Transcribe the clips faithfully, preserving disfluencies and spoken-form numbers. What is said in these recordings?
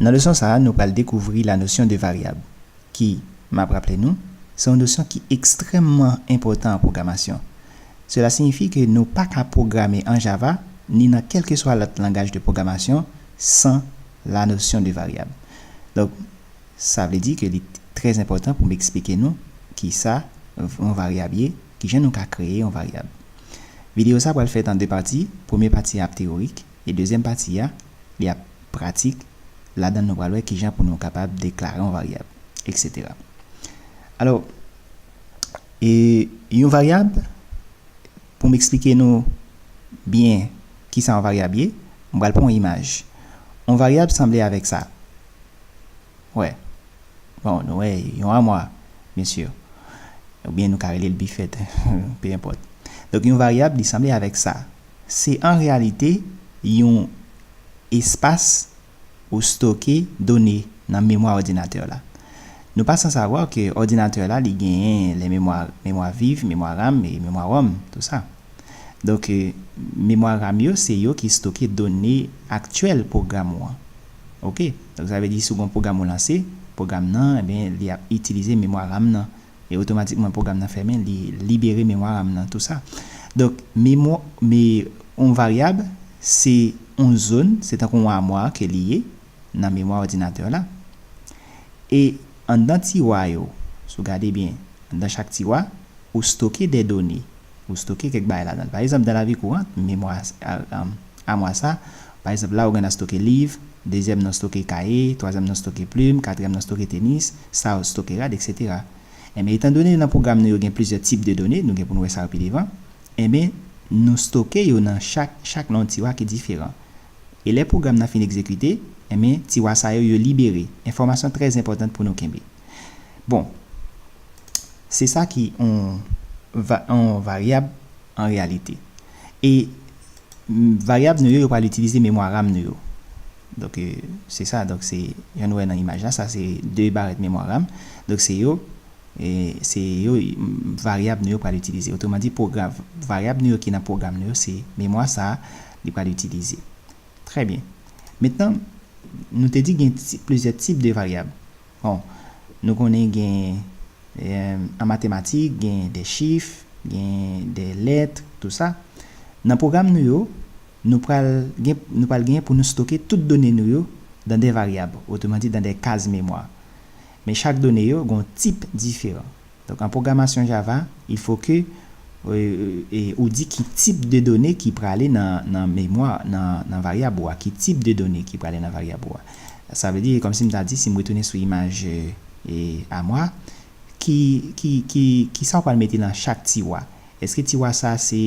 Nan leson sa a, nou pral dekouvri la notion de variable, ki, m ap raple nou, se yon nosyon ki ekstrèmman enpòtan an pwogramasyon. Cela signifie que nou pa ka pwograme an Java, ni nan kèlkeswa lòt langaj de pwogramasyon, san la notion de variable. Donk, sa vle di ke li trè enpòtan pou m eksplike nou ki sa yon varyab ye, ki jan nou ka kreye yon varyab. Videyo sa pral fèt an de pati. Premye pati a ap teyorik, e dezyèm pati a, li ap pratik. Ladan l nou pral wè ki jan pou nou kapab deklare yon varyab, et cetera. Alò, e yon varyab, pou m eksplike nou byen ki sa yon varyab ye, m pral pran yon imaj. Yon varyab sanble avèk sa. Wè. Bon, nou wè, yon amwa, byen si. Oubyen nou ka rele l bifèt, pe enpòt. Donk, yon varyab, li sanble avèk sa. Se an reyalite yon espas ou stoke done nan memwa òdinatè la. Nou pa san savwa ke òdinatè la, li genyen le memwa, memwa viv, memwa RAM e memwa ROM, tou sa. Donk, e, memwa RAM yo, se yo ki stoke done aktyèl pwogram ou an. Oke? Donk, sa vle di, si w gen yon pwogram ou lanse, pwogram nan, ebyen, li ap itilize memwa RAM nan. E otomatikman, pwogram nan fèmen, li libere memwa RAM nan, tou sa. Donk, memwa, me, yon varyab, se yon zòn, se tankou yon amwa ke li ye nan memwa òdinatè la. E anndan tiwa yo, si w gade byen, anndan chak tiwa, ou stoke de done, ou stoke kèk bagay ladan l. Pa egzanp, dan lavi kouran, memwa, a, a, amwa sa, pa egzanp, la ou gen nan stoke liv, dezyèm nan stoke kaye, twazyèm nan stoke plim, katriyèm nan stoke tenis, sa ou stoke rad, et cetera. Enben, etandone nan pwogram nou yo gen plizyè tip de done, nou gen pou nou wè sa yo pi devan, enben, nou stoke yo nan chak, chak nan yon tiwa ki diferan. E lè pwogram nan fin egzekite, enben, tiwa sa yo, yo libere. Enfòmasyon trè enpòtan pou nou kenbe. Bon, se sa ki yon va-, yon varyab an reyalite. E, m, varyab nou yo, yo pral itilize memwa RAM nou yo. Donk, e, se sa, donk se, jan nou wè nan imaj la, sa se de barèt memwa RAM. Donk, se yo, e, se yo, m, varyab nou yo pral itilize. Otoman di, pwogram, varyab nou yo ki nan pwogram nou yo, se memwa sa a, li pral itilize. Trè byen. Mentnan, nou te di gen ti, plizyè tip de varyab. Bon, nou konnen gen, e, an matematik, gen de chif, gen de lèt, tou sa. Nan pwogram nou yo, nou pral gen, nou pral gen pou nou stoke tout done nou yo dan de varyab, otoman di dan de kaz memwa. Men chak done yo gen yon tip diferan. Donk, an pwogramasyon Java, il faut que, e, e, ou di ki tip de done ki prale nan, nan memwa, nan, nan varyab ou a, ki tip de done ki prale nan varyab ou a. Sa vle di, kòmsi m ta di, si m retounen sou imaj, e, amwa, ki, ki, ki, ki sa w pral mete nan chak tiwa? Èske tiwa sa se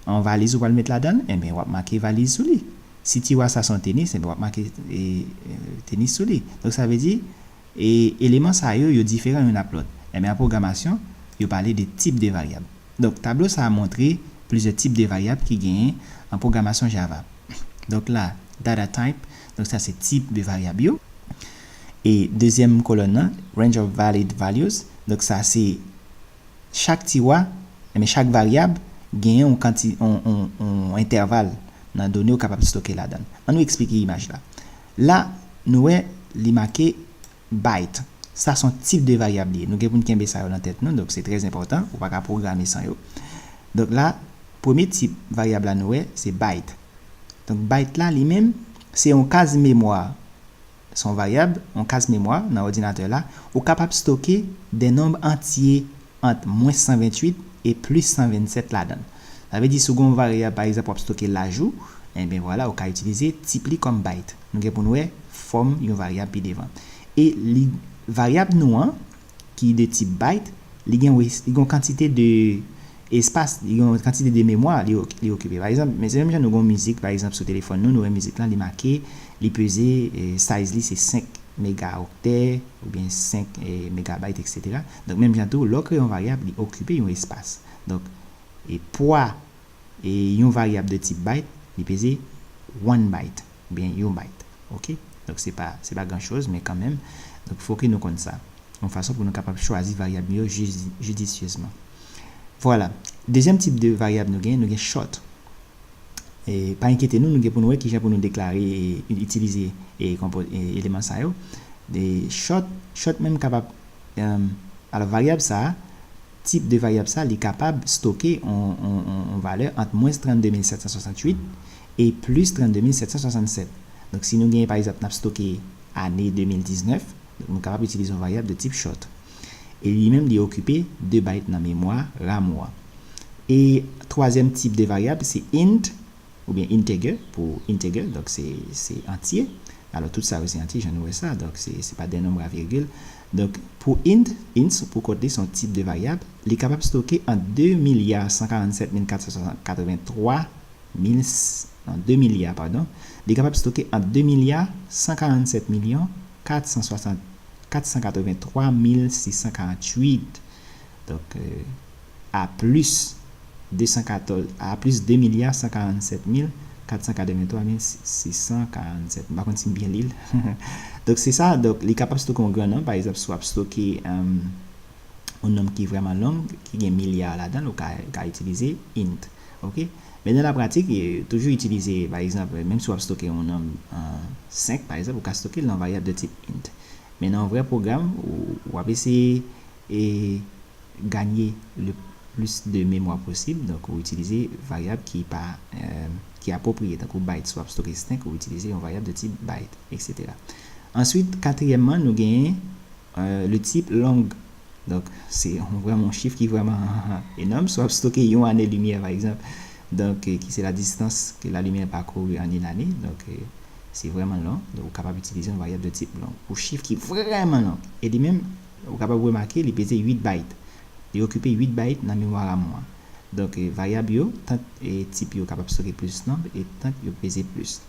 yon valiz ou pral met ladan l? Enben, w ap make valiz sou li. Si tiwa sa se yon tenis, enben, w ap make, e, e, tenis sou li. Donk, sa vle di, e eleman sa yo, yo diferan youn ap lòt. Enben, an pwogramasyon, yo pale de tip de varyab. Donk, tablo sa a montre plizyè tip de varyab ki genyen an pwogramasyon Java. Donk la, data type, donk sa se tip de varyab yo. E dezyèm kolòn nan, range of valid values, donk sa se chak tiwa, enben, chak varyab genyen yon kanti-, yon, yon, yon entèval nan done ou kapab stoke ladan l. Ann nou eksplike imaj la. La, nou wè li make byte. Sa se yon tip de varyab li ye. Nou gen pou n kenbe sa yo nan tèt nou, donk se trè enpòtan. Ou pa ka pwograme san yo. Donk la, premye tip varyab la nou wè, se byte. Donk byte la, li menm, se yon kaz memwa. Se yon varyab, yon kaz memwa nan òdinatè la. Ou kapab stoke de nonb antye ant mwens san venntuit e plis san vennsèt ladan l. Sa vle di, si w gen yon varyab, pa egzanp, w ap stoke laj ou, enben, vwala, ou ka itilize tip li kòm byte. Nou gen pou n wè fòm yon varyab pi devan. E li, varyab nou an, ki de tip byte, li gen, li gen yon kantite de espas, li gen yon kantite de memwa li, li okipe. Pa egzanp, men se menm jan nou gen yon mizik, pa egzanp, sou telefòn nou, nou wè mizik lan, li make, li peze, e, size li se senk megaoktè, oubyen senk, e, megabyte, et cetera. Donk, menm jan tou, lè w kreye yon varyab, li okipe yon espas. Donk, e pwa, e, yon varyab de tip byte, li peze one byte, oubyen yon byte. Oke? Donk, se pa, se pa gran choz, men kanmenm. Donk, fòk nou konn sa. Yon fason pou nou kapab chwazi varyab nou yo jidi-, jidisyezman. Vwala. Dezyèm tip de varyab nou gen, nou gen short. E pa enkyete nou, nou gen pou nou wè kijan pou nou deklare e itilize e konpo- e eleman sa yo. E short, short menm kapab, em, alò, varyab sa a, tip de varyab sa, li kapab stoke on, on, on, on valè ant mwens trannde mil sèt san swasantuit e plis trannde mil sèt san swasannsèt. Donk, si nou genyen, pa egzanp, n ap stoke ane de mil diznèf, donk, nou kapab itilize yon varyab de tip short. E li menm, li okipe de bayt nan memwa RAM ou an. E twazyèm tip de varyab, se int, oubyen integer, pou integer, donk se, se antye. Alò, tout sa yo se antye, jan nou wè sa, donk se, se pa de nonb a virgil. Donk, pou int, int, pou kont li, se yon tip de varyab, li kapab stoke ant de milya san karannsèt mil kat san katrevenntwa mil, non, de milya, padon, li kapab stoke ant de milya san karannsèt milyon kat san swasant, kat san katrevenntwa mil sis san karantuit. Donk, euh, a plis de san katòz, a plis de milya san karannsèt mil kat san katrevenntwa mil sis san karannsèt. M pa konn si m byen li l. Donk, se sa. Donk, li kapab stoke yon gran nonb. Pa egzanp, si w ap stoke, euh, yon nonb ki vrèman long, ki gen milya ladan l, ou ka, ou ka itilize int. Oke? Men nan la pratik, e, toujou itilize, pa egzanp, menm si w ap stoke yon nonb, euh, senk, pa egzanp, ou ka stoke l nan varyab de tip int. Men nan yon vrè pwogram, ou, w ap eseye, e, ganye le plis de memwa posib, donk ou itilize varyab ki pa, euh, ki apwopriye, tankou byte, si w ap stoke senk, ou itilize yon varyab de tip byte, etsetera. Answit, katriyèmman, nou genyen, euh, le type long. Donk, se yon, vrèman yon chif ki vrèman enòm. Si w ap stoke yon ane limyè, pa egzanp, donk, euh, ki se la distance que la lumière parcourt en une année, donk, euh, se vrèman long. Donk, ou kapab itilize yon varyab de tip long pou chif ki vrèman long. E li menm, ou kapab remake, li peze uit bayt. Li okipe uit bayt nan memwa RAM ou an. Donk, eh, varyab yo, tank, eh, tip yo kapab stoke plis nonb, e tank yo peze plis.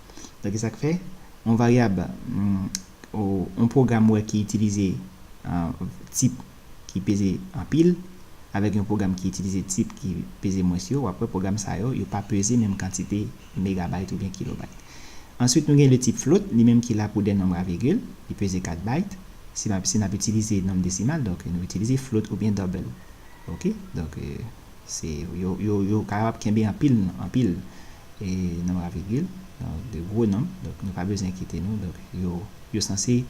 Donk, e sa k fè, yon varyab, mm, o, yon pwogram wè ki itilize, ah, tip ki peze anpil, avèk yon pwogram ki itilize tip ki peze mwens yo, w ap wè pwogram sa yo, yo pa peze menm kantite megabayt oubyen kilobayt. Answit, nou gen le type float, li menm ki la pou de nonb a virgil, li peze kat bayt. Si n ap, si n ap itilize nonb desimal, donk nou itilize float oubyen double. Oke? Donk, eh, se, yo, yo, yo kapab kenbe anpil, anpil, eh, nonb a virgil, donk, de gwo nonb. Donk, nou pa bezwen enkyete nou. Donk, yo, yo sanse,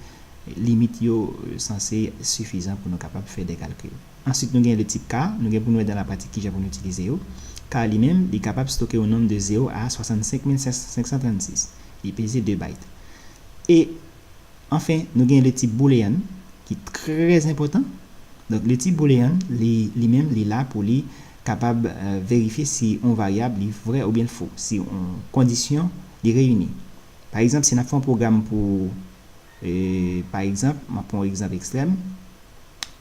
limit yo, eh, sanse sifizan pou nou kapab fè de kalkil. Answit, nou gen le type char, nou gen pou nou wè dan la pratik kijan pou nou itilize yo. Char li menm, li kapab stoke yon nonb de zewo a swasannsenk mil senk san trannsis. Li peze de bayt. E, anfen, nou gen le type boolean, ki trè enpòtan. Donk, le type boolean, li, li menm, li la pou li kapab, eh, verifye si yon varyab li vrè oubyen l fo, si yon kondisyon li reyini. Pa egzanp, si n ap fè yon pwogram pou, eh, pa egzanp, m ap pran yon egzanp ekstrèm,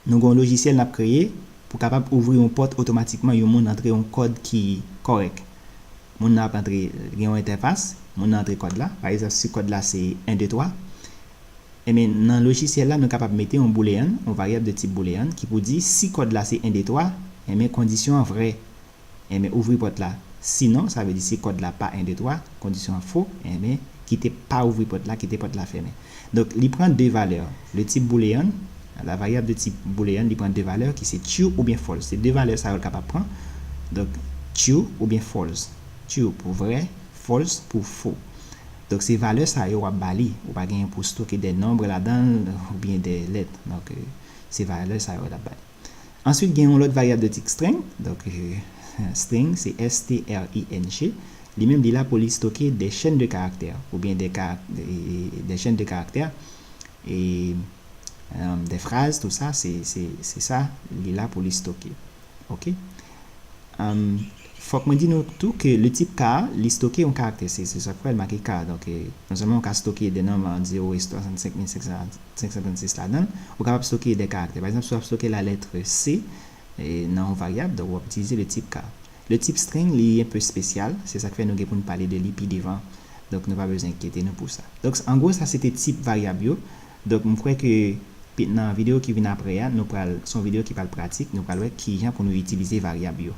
nou gen yon lojisyèl n ap kreye pou kapab ouvri yon pòt otomatikman, yon moun antre yon kòd ki kòrèk. Moun nan ap antre, gen yon entèfas, moun nan antre kòd la. Pa egzanp, si kòd la se en, de, twa, enben, nan lojisyèl la, nou kapab mete yon boolean, yon varyab de tip boolean, ki pou di si kòd la se en, de, twa, enben, kondisyon an vrè, enben, ouvri pòt la. Sinon, sa vle di si kòd la pa en, de, twa, kondisyon an fo, enben, kite, pa ouvri pòt la, kite pòt la fèmen. Donk, li pran de valè. Le type boolean, la variable de type boolean, li pran de valè ki se true oubyen false. Se de valè sa yo l kapab pran. Donk, true oubyen false. True pou vrè, false pou fo. Donk, se valè sa yo w ap ba li. Ou pa genyen pou stoke de nonb ladan l oubyen de lèt. Donk, euh, se valè sa yo l ap ba li. Answit, gen yon lòt varyab de tip string. Donk, euh, string, se S T R I N G. Li menm, li la pou li stoke de chèn de karaktè oubyen de kara-, de, de chèn de karaktè. E, euh, de fraz, tou sa, se, se, se sa, li la pou li stoke. Oke? Am, fòk mwen di nou tou ke le type char, li stoke yon karaktè. Se, se sa k fè l make char. Donk, eh, non sèlman ou ka stoke de nonb ant zewo e swasannsenk mil senk san trannsis ladan l, ou kapab stoke de karaktè. Pa egzanp, si w ap stoke la lettre C, eh, nan yon varyab, donk w ap itilize le type char. Le type string, li enpe espesyal, se sa k fè nou gen pou n pale de li pi devan. Donk, nou pa bezwen enkyete nou pou sa. Donk, an gwo, sa se te tip varyab yo. Donk, m kwè ke pi-, nan videyo ki vin apre a, nou pral, se yon videyo ki pral pratik, nou pral wè kijan pou nou itilize varyab yo.